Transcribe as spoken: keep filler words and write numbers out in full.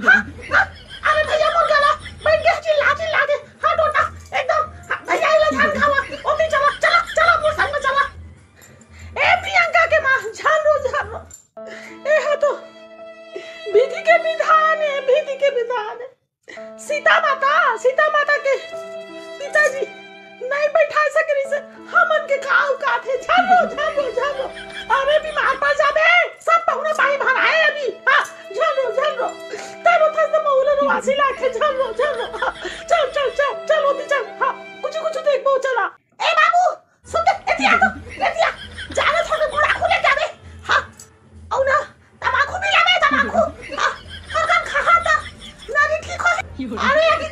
अरे भैया मोर गला बन गया, चिल्ला चिल्ला के। हाँ टोटा, एकदम। हाँ, भैया इला झान खावा, ओती चला, चला, चला, मोर संग चला। ए प्रियंका के माँ, झान रो, झान रो। ए हा तो विधि के विधान है, विधि के विधान है। सीता माता, सीता माता के पिताजी नहीं बैठा सके रहिसे, हमन के का औकात है? झन रो, झन रो, झन रो। अरे बीमार पड़ जाबे, सब पहुना पाई भराए अभी। हाँ, झन रो, झन रो। तै रोथस त महू ल रोवासी लागथे, झन रो, झन रो। हाँ, चल, चल, चल, चल, ओती चल। हाँ, कुछ, कुछ देखबो, चला। ए बाबू, सुन त, एती आ तो, एती आ। जानो थोड़े गोड़ा खुले जाबे। हाँ, अउ ना, तमाकू भी लाबे, तमाकू। हाँ, हर काम खा, खा त, नारी ठीक हो। अरे, अभी